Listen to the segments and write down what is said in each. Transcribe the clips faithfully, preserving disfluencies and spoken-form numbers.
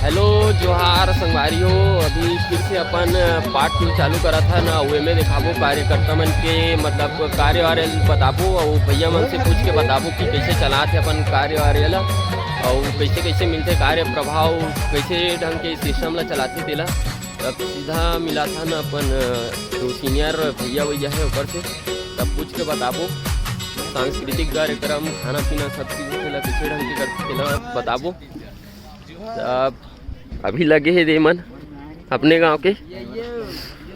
Hello, जोहार संगवारी हो। अभी फिर से अपन पार्ट टू चालू करत हन, अउ एमे देखाबो कार्यकर्ता मन के, मतलब, कार्य वारे बताबो, अउ भैया मन से पूछ के बताबो कि कैसे चलात हे अपन कार्य वारे ला, अउ कैसे कैसे मिलथे कार्य प्रभाव, कैसे ढंग के सिस्टम ला चलाथे तेला। अब सीधा मिलात हन अपन, अ, जो सीनियर भैया वैया हे ओकर से, तब पूछ के बताबो। सांस्कृतिक कार्यक्रम, खाना पीना, सब चीज तेला कैसे ढंग के करथे तेला बताबो। अब अभी लगे हे दे मन अपने गांव के,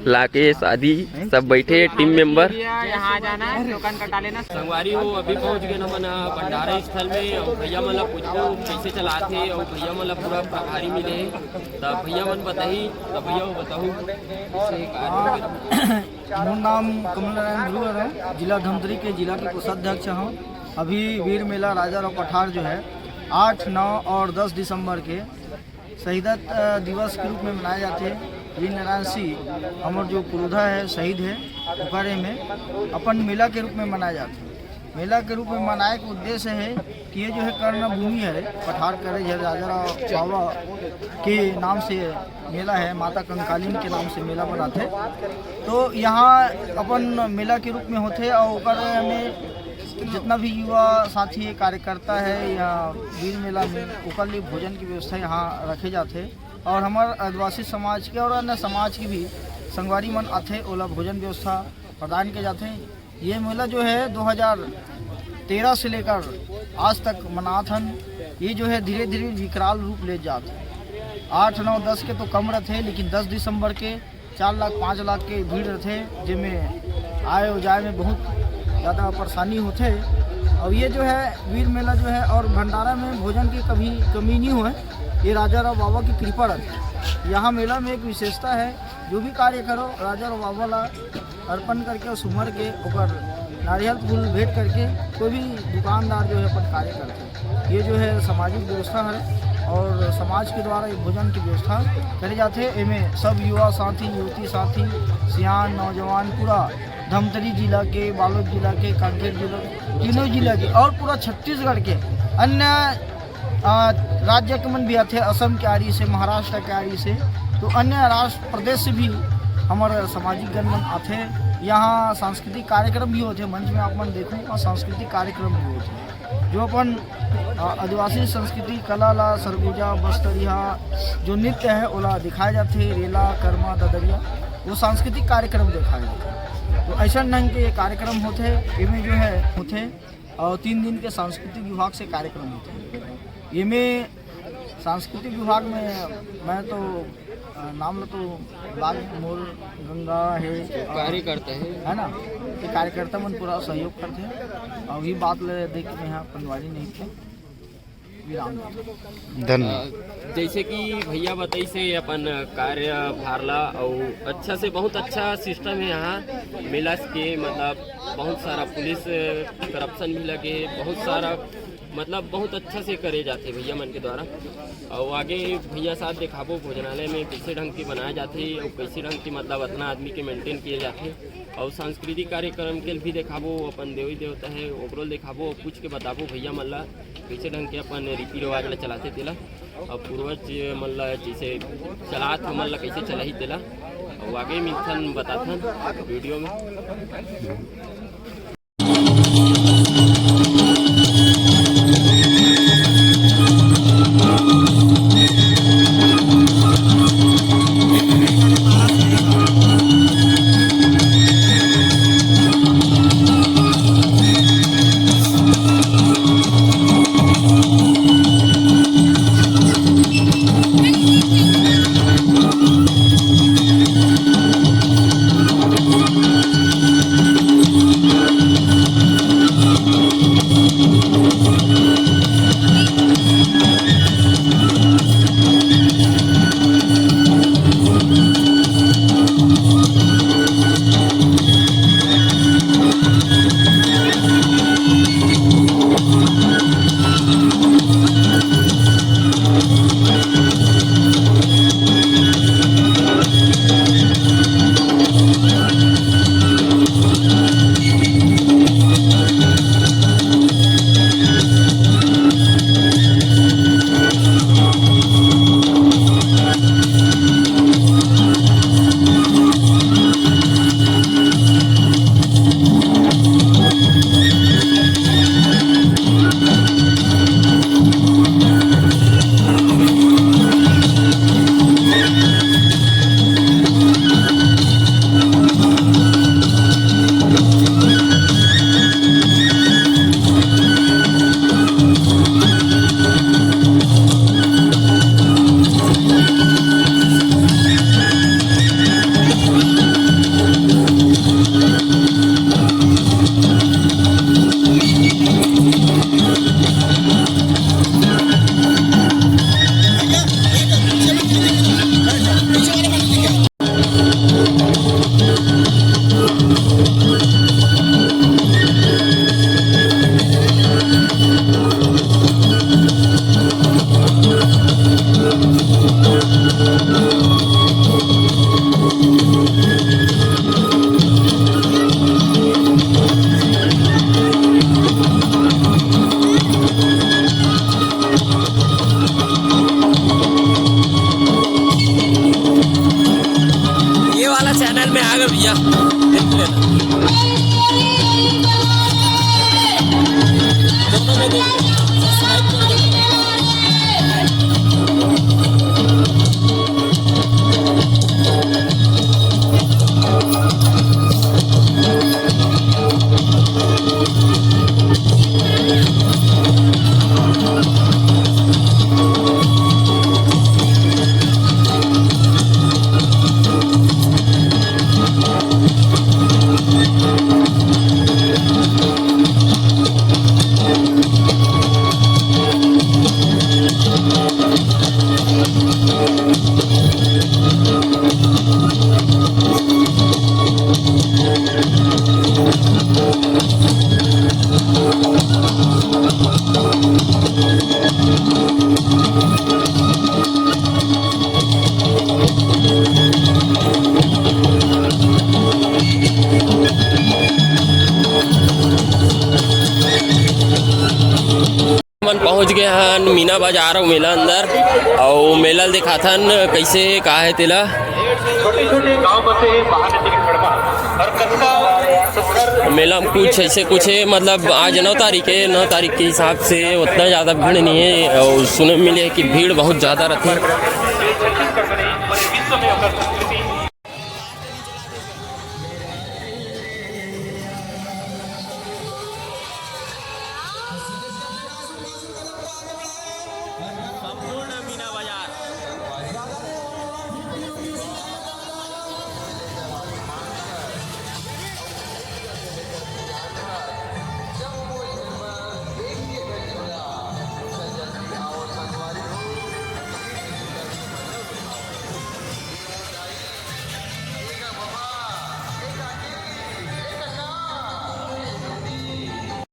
लाके शादी, सब बैठे टीम मेंबर। यहाँ जाना है, टोकन कटा लेना। संगवारी हो, अभी पहुंच गए हमन भंडारा स्थल में। अउ भैया मन ला पूछबो कैसे चलाथे, अउ भैया मन ला पूरा प्रभारी मिले हे, त भैया मन बताही, त भैया वो बताहू कैसे कार्य वगैरह। मोर नाम कमल नारायण ध्रुव है, जिला धमतरी के, जिला के कोषाध्यक्ष हूँ। अभी वीर मेला राजा राव पठार जो है, आठ, नौ और दस दिसंबर के शहीदत, अ, दिवस के रूप में मनाए जाथे। वीर नारायण सिंह, हमर जो पुरोधा है, शहीद है, ओकरे में अपन मेला के रूप में मनाए जाथे। मेला के रूप में मनाए के उद्देश्य है कि ये जो है कर्म भूमि है, पठार करे जो राजा राव बाबा के नाम से मेला है, माता कंकालिन के नाम से मेला मनाथे। तो यहाँ अपन मेला के रूप में होथे और ओकर में जितना भी युवा साथी कार्यकर्ता है या वीर मेला में, ओकर लिए भोजन की व्यवस्था यहाँ रखे जाथे। और हमार आदिवासी समाज के और अन्य समाज के भी संगवारी मन आथे, ओला भोजन व्यवस्था प्रदान किए जाथे। ये मेला जो है दो हज़ार तेरह से लेकर आज तक मनात हन। ये जो है धीरे धीरे विकराल रूप ले जात है। आठ, नौ, दस के तो कम रहते, लेकिन दस दिसंबर के चार लाख, पाँच लाख के भीड़ रहते, जेमे आए और जाए में बहुत ज़्यादा परेशानी होते। और ये जो है वीर मेला जो है, और भंडारा में भोजन की कभी कमी नहीं होए। ये राजा राव बाबा की कृपा रहती है। यहाँ मेला में एक विशेषता है, जो भी कार्य करो, राजा राव बाबा ला अर्पण करके और सुमर के ओकर नारियल फूल भेंट करके कोई भी दुकानदार जो है अपन कार्य करते हैं। ये जो है सामाजिक व्यवस्था है और समाज के द्वारा ये भोजन की व्यवस्था करे जाते हैं। एमे सब युवा साथी, युवती साथी, सियान, नौजवान, पूरा धमतरी जिला के, बालोद जिला के, कांकेर जिला के, तीनों जिला के और पूरा छत्तीसगढ़ के अन्य, आ, राज्य के मन भी आथे, असम के आरी से, महाराष्ट्र के आरी से, तो अन्य राष्ट्र प्रदेश से भी हमारे सामाजिक गण मन आथे। यहाँ सांस्कृतिक कार्यक्रम भी होते, मंच में आप मन देखो, और सांस्कृतिक कार्यक्रम भी होते, जो अपन, आ, आदिवासी संस्कृति, कला ला, सरगुजा, बस्तरिया, जो नृत्य है, ओला दिखाए जाथे, रेला, कर्मा, ददरिया, वो सांस्कृतिक कार्यक्रम दिखाए जाथे। तो ऐसा ढंग के ये कार्यक्रम होते, एमे जो है होते, और तीन दिन के सांस्कृतिक विभाग से कार्यक्रम होते हैं। एमे सांस्कृतिक विभाग में मैं तो, अ, नाम लो तो बाग मोर गंगा है, कार्यकर्ता है। है ना, ये कार्यकर्ता मन पूरा सहयोग करते हैं और ये बात ले देख के मैं यहाँ पंडवारी नहीं थे। विराम। धन्यवाद। अ, जैसे कि भैया बताइस हे अपन कार्यभार ला, अउ अच्छा से बहुत अच्छा सिस्टम है यहाँ मेला के, मतलब बहुत सारा पुलिस करप्शन भी लगे, बहुत सारा, मतलब बहुत अच्छा से करे जाथे भैया मन के द्वारा। अउ आगे भैया साथ देखाबो भोजनालय में कैसे ढंग के बनाए जाथे अउ कैसे ढंग के, मतलब अतना आदमी के मेंटेन किए जाथे। अउ सांस्कृतिक कार्यक्रम के भी देखाबो, अपन देवी देवता है ओकरो देखाबो, पूछ के बताबो भैया मन ला। कैसे ढंग के अपन रीति रिवाज ला चलाथे तेला, अउ पूर्वज मन ला जैसे चलात हमन ला कैसे चलाही तेला, अउ आगे मिलथन बताथन वीडियो में। देख लेना। दोनों में देख लेना। Subscribe कर देना। मन पहुंच गए हन मीना बाजार अउ मेला अंदर, अउ मेला ल दिखाथन कैसे का है तेला। छोटे छोटे गांव बसे हैं, वहां नदी की खड़मा। और कनका मेला में कुछ ऐसे कुछ है, मतलब आज नौ तारीख है, नौ तारीख के हिसाब से उतना ज़्यादा भीड़ नहीं है, और सुने में मिले कि भीड़ बहुत ज़्यादा रहती है।